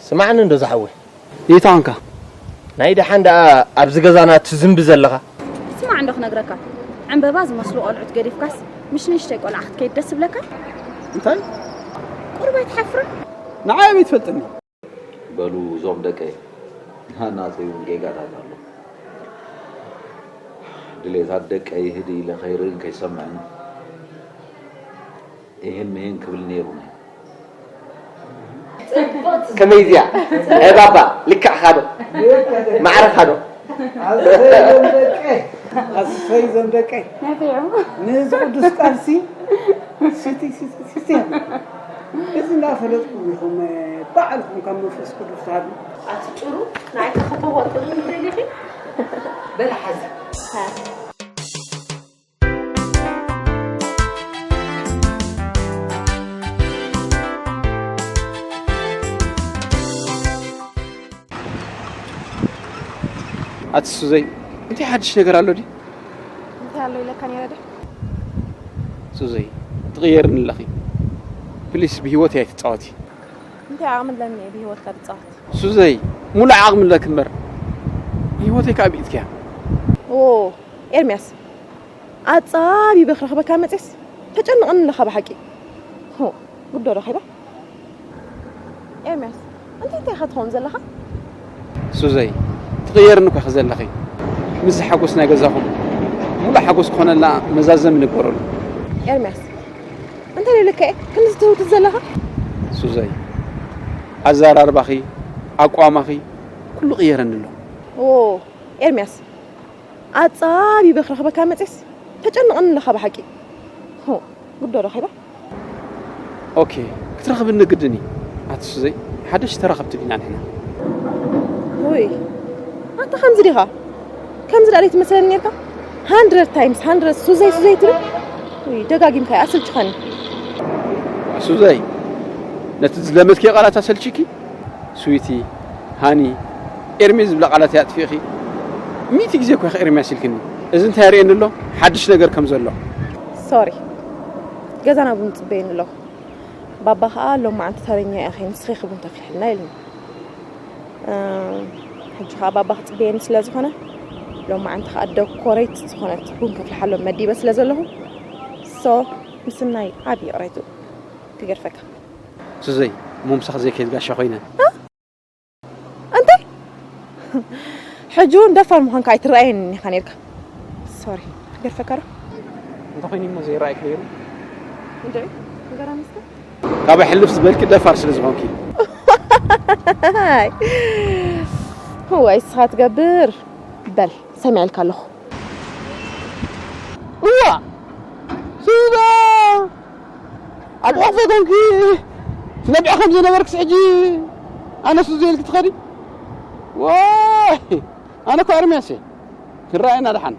ስማዕኒ እንዶ ዝሓወይ። ይታ ኾንካ? ናይ ደሓን ደኣ ኣብዚ ገዛና ትዝንቢ ዘለኻ? ስማዕ እንዶ ክነግረካ። ዕምበባ ዝመስሉ ቆልዑት ገዲፍካስ፣ ምሽ ንእሽተይ ቆልዓ ክትከይድ ደስ ይብለካ? እንታይ? ቁሩብ ኣይትሓፍርን? ንዓይ ኣበይ ትፈልጥኒ? በሉ እዞም ደቀይ፣ ናተይ እውን ጌጋታት ኣሎ። ድሌታት ደቀይ ህድእ ኢለ ከይርእን ከይሰምዕን፣ ይህን ምሂን ክብል ነይሩኒ። ከመይ እዚኣ? እ ባባ፣ ልክዕኻ ዶ? ማዕረኻ ዶ? ኣሰይ ዘም ደቀይ፣ ኣሰይ ዘም ደቀይ። ነዚ ቅዱስ ቃልሲ፣ ሲቲ፣ ሲቲ፣ ሲቲ። እዚ እንዳፈለጥኩም ኢኹም፣ ባዕልኹም ካብ መንፈስ ቅዱስ ትሃድሙ። ኣቲ ጭሩ፣ ንዓይ ተኸተዋ ጥቕሚ ይደሊኺ? በላ ሓዚ። ኣቲ ሱዘይ፣ እንታይ ሓድሽ ነገር ኣሎ ድዩ? እንታይ ኣሎ ኢለካ ነይረ ድዩ? ሱዘይ፣ ትቕየርኒ ኣለኺ። ፕሊስ፣ ብህይወተይ ኣይትጻወቲ። እንታይ ዓቕሚ ኣለኒ እየ ብህይወትካ ዝጻወት? ሱዘይ፣ ሙሉእ ዓቕሚ ኣለኪ እምበር፣ ህይወተይ ከኣ ቢኢትክያ። ኦ፣ ኤርምያስ፣ ኣጻቢበ ክረኽበካ መጽስ ተጨንቕኒ ኣለኻ ብሓቂ። ሆ፣ ጉዶ ረኺበ። ኤርምያስ፣ እንታይ እንታይ ኢኻ ትኸውን ዘለኻ? ሱዘይ፣ ትቕየርኒ እኮ ኢኺ ዘለኺ። ምስዚ ሓጎስ ናይ ገዛኹም፣ ሙሉእ ሓጎስ ክኾነልና መዛዘሚ ንግበረሉ። ኤርምያስ፣ እንታይ ልልከ ክንዲ ትህውትት ዘለኻ? ሱዘይ፣ ኣዘራርባኺ፣ ኣቋማኺ፣ ኩሉ ቅየረኒ ኣሎ። ኦ፣ ኤርምያስ፣ ኣጻቢበ ክረኽበካ መጽስ ተጨንቕኒ ኣለኻ ብሓቂ። ሆ፣ ጉዶ ረኺበ። ኦኬ፣ ክትረኽብኒ ግድን እዩ። ኣቲ ሱዘይ፣ ሓደሽ ተራኸብቲ ዲና ንሕና። ውይ፣ ኣታ ከምዚ ዲኻ? ከምዚ ደኣ ዘይትመስለኒ ኔርካ? ሃንድረድ ታይምስ ሃንድረድ ሱዘይ፣ ሱዘይ ትብል? ውይ፣ ደጋጊምካ ኣሰልችኻኒ። ሱዘይ፣ ነቲ ዝለመድክዮ ቃላት ኣሰልችኪ? ስዊቲ፣ ሃኒ፣ ኤርሚ ዝብላ ቃላት እያ ኣጥፊእኺ። ሚእቲ ግዜ እኮ ኢኺ ኤርምያስ ኢልክኒ። እዚ እንታይ የርእየኒ ኣሎ? ሓድሽ ነገር ከም ዘሎ። ሶሪ። ገዛና ቡን ጽበየኒ ኣለኹ። ባባ ኸኣ ሎማዓንቲ ተረኛ ኢኺ፣ ንስኺ ኢኺ ቡን ተፍልሕልና ኢሉኒ። እ፣ ሕጂ ኸኣ ባባ ክጽበየኒ ስለ ዝኾነ፣ ሎማዓንቲ ኸኣ ደኮሬት ዝኾነት ቡን ከፍልሓሎም መዲበ ስለ ዘለኹ፣ ሶ፣ ምስናይ ዓቢ ይቕሬትኡ ክገድፈካ። ሱዘይ፣ እሞ ምሳኺ ዘይከይድ ጋሻ ኮይነ። እ? እንታይ? ሕጂ እውን ደፋር ምዃንካ ኣይትረኣየኒ ኢኻ ነይርካ። ሶሪ፣ ክገድፈካ ዶ? እንተኾይኑ እሞ ዘይረኣየክ ነይሩ። እንድዒ፣ ንገረኒ እስከ። ካባይ ሕልፍ ዝበልኪ ደፋር ስለ ዝኾንኪ። ዋይ፣ ንስኻ ትገብር። በል፣ ሰሚዐልካ ኣለኹ። እዋ! ሱዛ! ኣብ ቖፎ ኮንኪ ትነብዒ ከም ዝነበርክስ ሕጂ ኣነ ሱዚ ኢልኪ ትኸዲ? ዋይ! ኣነ እኮ ኤርምያስ እየ። ክንረኣየና ደሓን።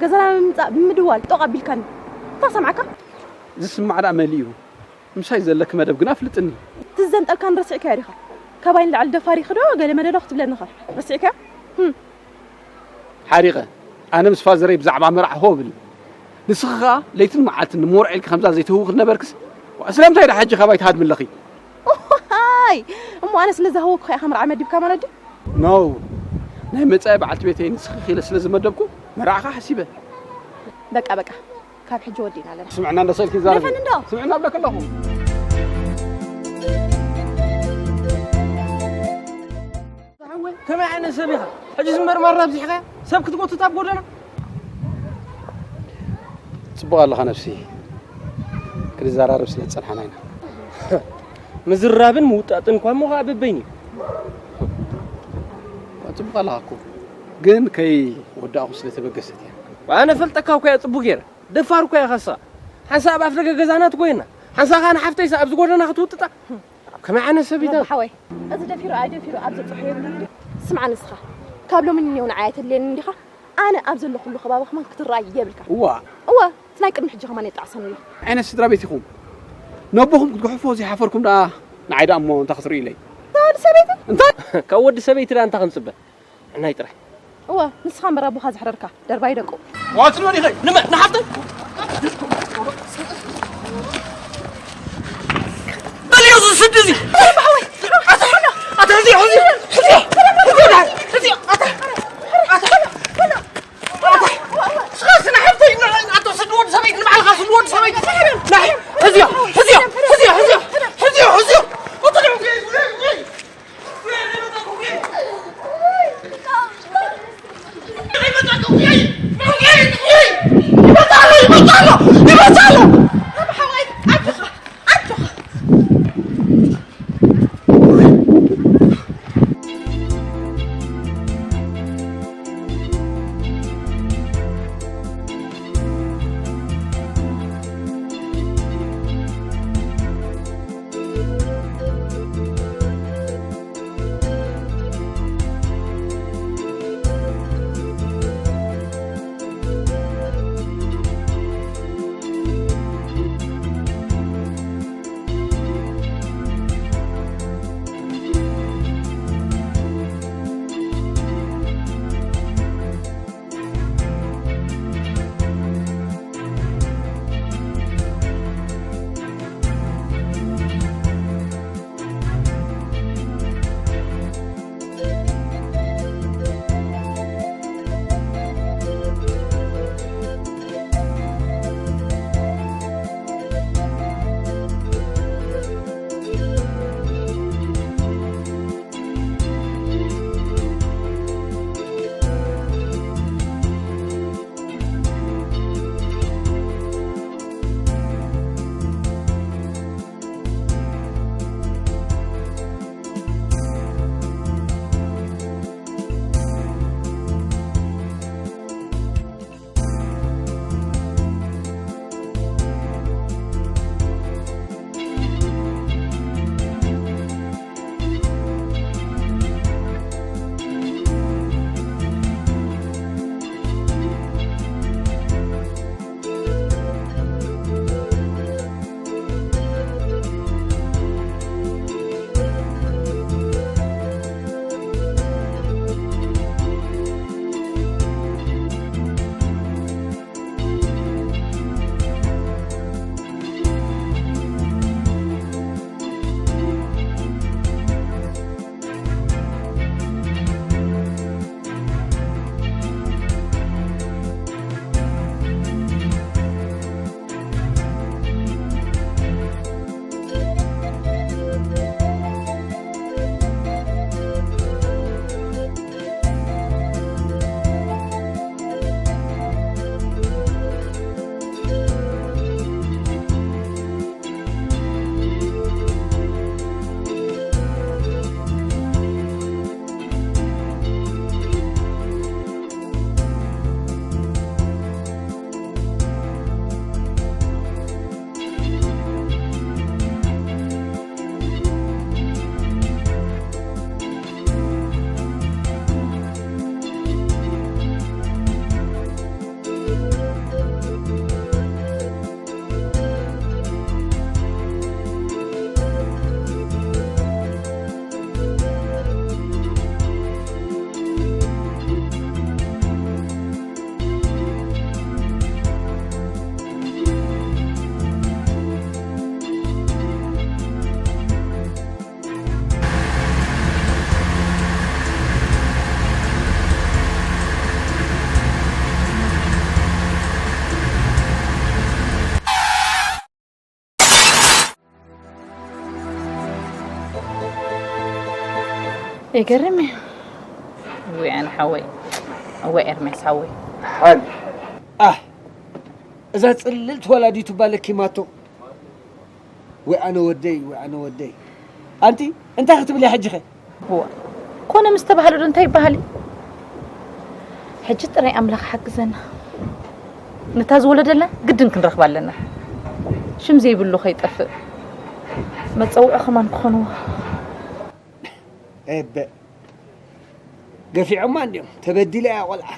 ገዛና ብምምጻእ ብምድዋል ጦቕ ኣቢልካኒ። እንታይ ሰምዓካ? ዝስማዕ ደኣ መሊኡ። ምሳይ ዘለኪ መደብ ግና ኣፍልጥኒ። ትዘንጠልካን ረሲዕካዮ ዲኻ? ካባይ ንላዕሊ ደፋሪኺ ዶ ገለ መደዶ ክትብለኒ ኢኻ? ረሲዕካዮ? ህም። ሓሪቐ፣ ኣነ ምስ ፋዘረይ ብዛዕባ መርዓ ሆ ብል። ንስኺ ኸኣ ለይትን መዓልትን ንመርዓ ኢልኪ ከምዛ ዘይትህውኺ ነበርክስ፣ ዋ፣ ስለምንታይ ደኣ ሕጂ ካባይ ትሃድሚ ኣለኺ? ዋይ! እሞ ኣነ ስለ ዝሃወኩኻ ኢኻ መርዓ መዲብካ ማለት ድዩ? ኖ፣ ናይ መጻኢ በዓልቲ ቤተይ ንስኺ ኢለ ስለ ዝመደብኩ መርዓኻ ሓሲበ። በቃ፣ በቃ፣ ካብ ሕጂ ወዲእና ኣለና። ስምዕና እንዶ ሰልኪ ዛረቢ። ደፈን እንዶ። ስምዕና እብለኪ ኣለኹ። ዝሓወይ፣ ከመይ ዓይነት ሰብ ኢኻ? ሕጂ ዝምርማር ኣብዚሕካ ሰብ ክትጎትት ኣብ ጎደና? ጽቡቕ ኣለኻ ነብሲ። ክንዘራረብ ስለ ዝጸንሓና ኢና። ምዝራብን ምውጣጥን እኳ እሞ ኸዓ በበይኑ እዩ። ጽቡቕ ኣለኻ እኮ። ግን ከይ ወዳእኹ ስለ ተበገሰት እያ። ኣነ ፈልጠካ እኮ እያ ጽቡቕ ገይረ። ደፋር እኮ ኢኻ ንስኻ። ሓንሳእ ኣብ ኣፍደገ ገዛና ትጎየና። ሓንሳእ ኸዓ ንሓፍተይስ ኣብዚ ጎደና ክትውጥጣ። ከመይ ዓይነት ሰብ እዩ ዳ? ሓወይ፣ እዚ ደፊሩ ኣይደፊሩ ኣብ ዘብጽሖ የብሉን ድዩ? ስምዓ ንስኻ፣ ካብ ሎሚ ንኔው ንዓይ ኣይተድልየንን ዲኻ? ኣነ ኣብ ዘለኹሉ ከባቢ ከማን ክትረኣይ የብልካ። እዋ። እዋ፣ እቲ ናይ ቅድሚ ሕጂ ከማን የጣዕሰኒ ኣሎ። ዓይነት ስድራ ቤት ኢኹም? ነቦኹም ክትጉሕፎ ዘይሓፈርኩም ደኣ ንዓይ ደኣ እሞ እንታይ ክትርእዩለይ? እንታይ ወዲ ሰበይቲ? እንታይ? ካብ ወዲ ሰበይቲ ደኣ እንታይ ክንጽበ? ዕናይ ጥራይ። እወ፣ ንስኻ እምበር ኣቦኻ ዘሕረርካ፣ ደርባይ ደቁ። ዋትሎ ዲኸ? ንመ-፣ ንሓፍተይ? በልዮ፣ እዚ ስዲ እዚ። ኣታ፣ ኣታ፣ ሕዝዮ፣ ሕዝዮ፣ ሕዝዮ፣ ሕዝዮ፣ ኣታ፣ ኣታ፣ ኣታ። ስኻ ስነ ሓፍተይ፣ ኣቶ ስዲ ወዲ ሰበይቲ፣ ንባዕልኻ ስዲ ወዲ ሰበይቲ። ናይ፣ ሕዝዮ፣ ሕዝዮ፣ ሕዝዮ፣ ሕዝዮ፣ ሕዝዮ፣ ሕዝዮ። ይገርም እዩ። ወይ ኣነ ሓወይ፣ ወይ ኤርሜስ ሓወይ። ሓን ኣህ እዛ ጽልልቲ ወላዲቱ ባለኪማቶ። ወይ ኣነ ወደይ፣ ወይ ኣነ ወደይ። ኣንቲ እንታይ ክትብሊ ሕጂ ኸ? እዋ፣ ኮነ ምስ ተባህለ ዶ እንታይ ይበሃል እዩ? ሕጂ ጥራይ ኣምላኽ ሓግዘና። ነታ ዝወለደላ ግድን ክንረኽባ ኣለና። ሽም ዘይብሉ ከይጠፍእ መጸውዒ ከማን ክኾንዎ። ኤበ ገፊዖማ እንዲዮም። ተበዲለ እያ ቆልዓ።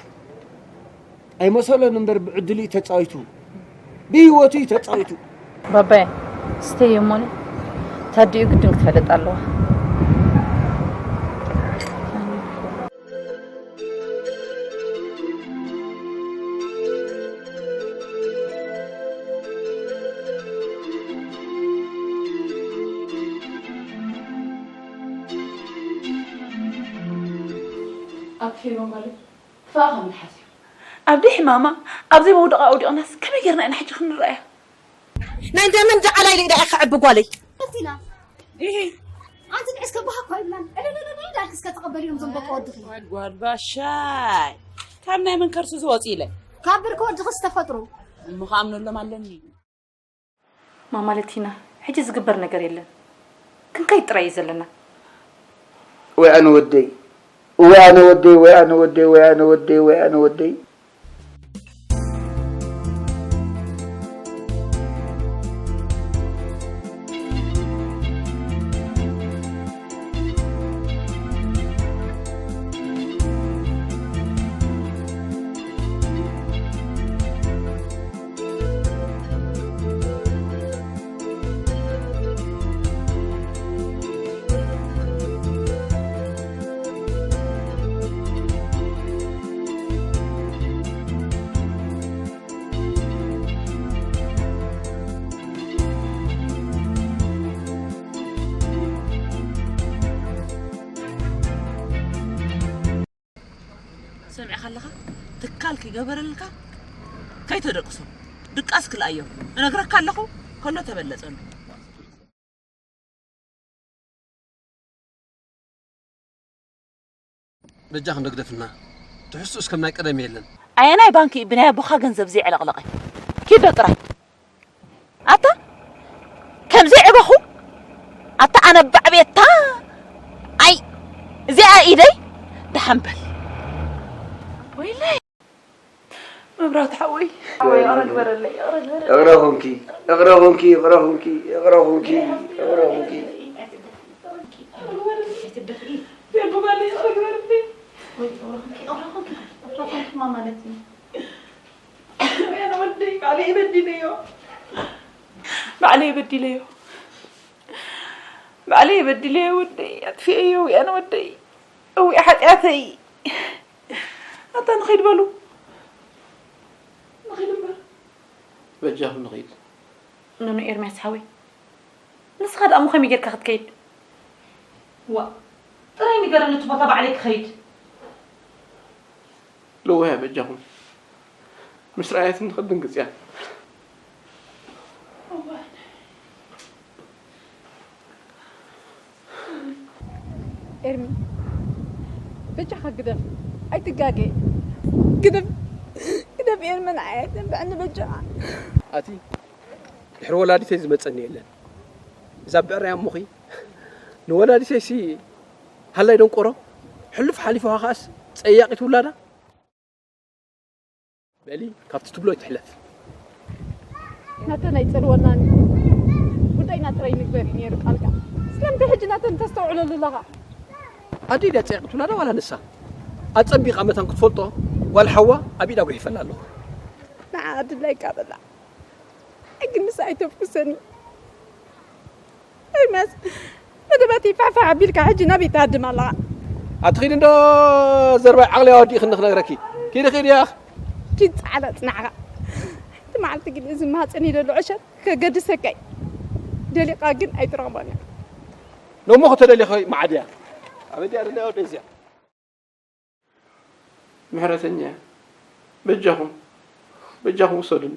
ኣይመሰሎን እምበር ብዕድሉ እዩ ተጻዊቱ፣ ብህይወቱ እዩ ተጻዊቱ። ባባየ፣ ስተየ እሞኒ ታዲኡ ግድን ክትፈልጥ ኣለዋ። ኣብ ፌሮ ማለት ክፋእ ካብ ምትሓዝ እዩ። ኣብ ደይ ሕማማ ኣብ ዘይ መውደቓ ኣውዲቕናስ ከመይ ጌርና ኢና ሕጂ ክንረኣያ? ናይ ደመን ጃዓላ ኢለ ኢዳ ኢኻ ዕቢ ጓለይ። ቲና ይሄ ኣንቲ ንዕስ ከብሃ እኮ ይብላን ዕልልልል ዳልክ እስከ ተቐበልዮም ዘንበቆ ወድኺ። ጓድ ባሻይ ካብ ናይ መን ከርሱ ዝወፅ ኢለ ካብ ብርክ ወድኺ ዝተፈጥሩ እሞ ከኣምነሎም ኣለኒ። ማማለቲና ሕጂ ዝግበር ነገር የለን። ክንከይድ ጥራይ እዩ ዘለና። ወይ ኣነ ወደይ፣ ወይ ኣነ ወደይ፣ ወይ ኣነ ወደይ፣ ወይ ኣነ ወደይ፣ ወይ ኣነ ወደይ። ሰሚዕካ ኣለኻ? ትካል ክገበረልካ ከይተደቅሶ ድቃስ ክልኣዮ እነግረካ ኣለኹ። ከሎ ተበለጸሉ። በጃ ክንዶ ግደፍና። ትሕዝቱስ ከም ናይ ቀደም የለን። ኣየናይ ባንኪ እዩ ብናይ ኣቦኻ ገንዘብ ዘየዕለቕለቐ? ኪዶ ጥራይ። ኣታ ከምዚ ዕበኹ ኣታ ኣነ ባዕቤታ ኣይ እዚኣ ኢደይ ደሓን በል ወይለይ መብራት ሓወይ ሓወይ ይቕረ ግበረለይ ይቕረ ግበረለይ እቕረ ኹንኪ እቕረ ኹንኪ እቕረ ኹንኪ እቕረ ኹንኪ እቕረ ኹንኪ የቡባለይ ይቕረ ግበረለይ ወይ ይቕረ ኹንኪ ይቕረ ኹንኪ ይቕረ ኹንኪ ማለት እዩ ኣነ ወደይ ባዕለይ በዲለዮ ባዕለይ በዲለዮ ባዕለይ በዲለዮ ወደይ ኣጥፊኤዮ ወይ ኣነ ወደይ እዊ ሓጢኣተይ ኣታ ንኸይድ በሉ ንኸይድ እምበር በጃኹም ንኸይድ ኖኖ ኤርምያስ ሓወይ ንስኻ ደኣ እሞ ከመይ ጌርካ ክትከይድ ዋ ጥራይ ንገረኒ እቲ ቦታ ባዕለይ ክኸይድ ለዋያ በጃኹም ምስ ረኣየትኒ ክድንግጽ እያ ኤርሚ በጃኻ ግደፍ ኣይትጋገ ግደፍ ግደፍ ኤርሚ ንዓይ ኣይተንብዐኒ በጃኻ ኣቲ ድሕሪ ወላዲተይ ዝመጸኒ የለን እዛ ብዕራይ ኣሞኺ ንወላዲተይሲ ሃላይ ደንቆሮ ሕሉፍ ሓሊፉኻ ከኣስ ጸያቒት ውላዳ በሊ ካብቲ ትብሎ ይትሕለፍ ናተ ናይ ጸልወናኒ ጉዳይና ጥራይ ንግበር እዩ ነይሩ ቃልካ ስለምንታይ ሕጂ ናተን ተስተውዕለሉ ኣለኻ ኣደይ ድያ ጸያቒት ውላዳ ዋላ ንሳ ኣጸቢቓ መታን ክትፈልጦ ጓል ሓዋ ኣብ ኢዳ ጉሒፈላ ኣለኹ ንዓ ድላይካ በላ ሕጊ ንሳ ኣይተፍኩሰኒ ኤርምያስ መደባት ይፋሕፋሕ ኣቢልካ ሕጂ ናበይ ትሃድም ኣለኻ ኣትኺድ እንዶ ዘርባይ ዓቕሊ ኣወዲእኽኒ ክነግረኪ ኪዲ ኺድ ያኽ ኪድ ጻዕዳ ጽናዕኻ ሓንቲ መዓልቲ ግን እዚ ማህፀን ይደሎ ዕሸል ከገድሰካ እዩ ደሊቓ ግን ኣይትረኽቦን እያ ነሞ ከተደሊኸ መዓድያ ኣበዲያ ደለያ ወደ እዚያ ምሕረተኛ በጃኹም በጃኹም ውሰዱኒ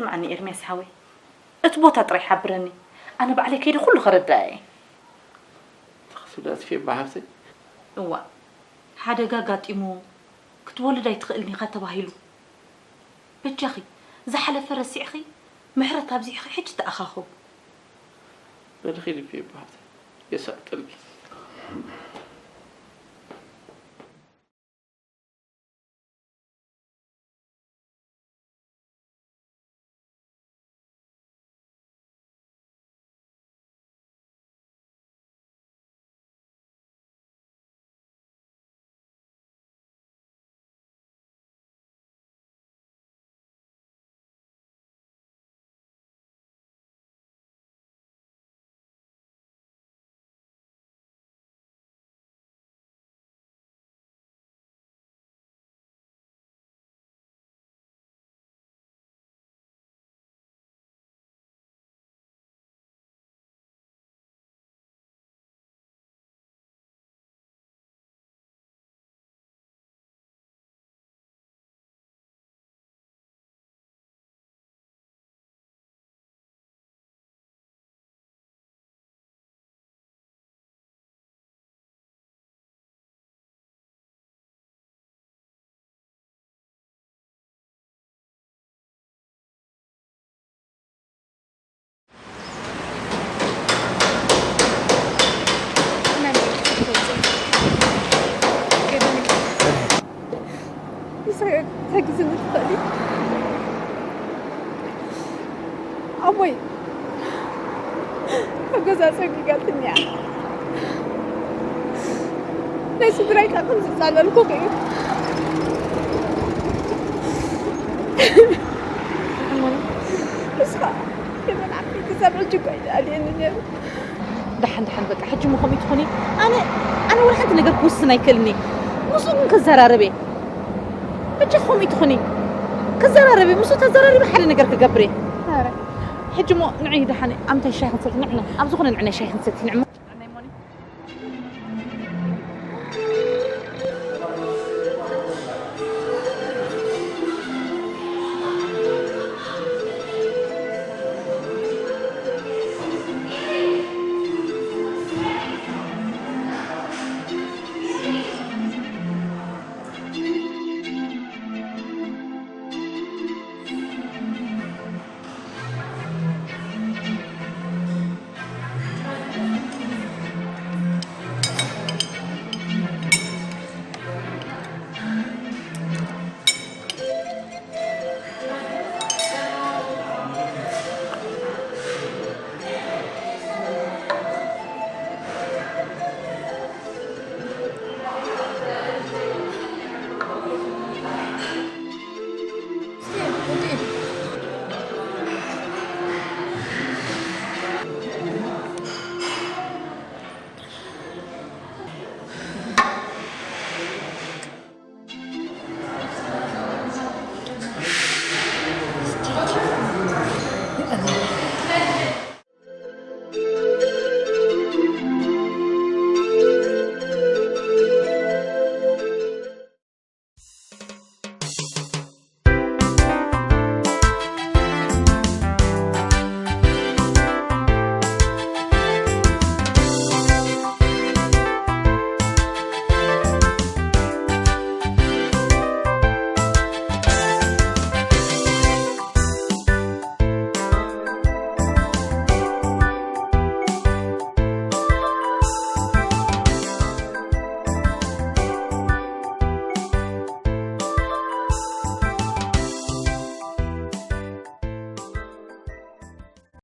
ስምዓኒ ኤርምያስ ሓወይ፣ እቲ ቦታ ጥራይ ሓብረኒ፣ ኣነ ባዕለይ ከይደ ኩሉ ከረድኣ እየ። ተኸስብዳ ኣጥፊ ብሓፍተይ። እዋ፣ ሓደጋ ኣጋጢሙ ክትወልድ ኣይትኽእልን ኢኻ ተባሂሉ። በጃኺ፣ ዝሓለፈ ረሲዕኺ፣ ምሕረት ኣብዚሕኺ ሕጂ ተኣኻኸቡ። በልኺ ልቢ ብሓፍተይ፣ የሳጥል። ኢሳያስ፣ እንታይ ግዜ ንትኽእል እዩ? ኣቦይ፣ ካብ ገዛ ጸጊጋትኒ እያ። ናይ ስድራይ ከኣ ከም ዝጻለልኩ እዩ። ንስኻ የመን ዓበይቲ ሰብ ሕጂ እኮ እዩ ኣልየኒ ነይሩ። ደሓን፣ ደሓን፣ በቃ፣ ሕጂ እሞ ከምኡ ትኾኒ። ኣነ፣ ኣነ ወላ ሓንቲ ነገር ክውስን ኣይክእልን እየ። ምስኡ ግን ከዘራርብ እየ። በጃ ከምኡ ትኾኒ። ከዘራርብ እየ። ምስኡ ተዘራሪበ ሓደ ነገር ክገብር እየ። ኧረ፣ ሕጂ እሞ ንዒ ደሓን፣ ኣብ እንታይ ሻሂ ክንሰቲ ንዕና። ኣብ ዝኾነ ንዕና ሻሂ ክንሰቲ ንዕሞ።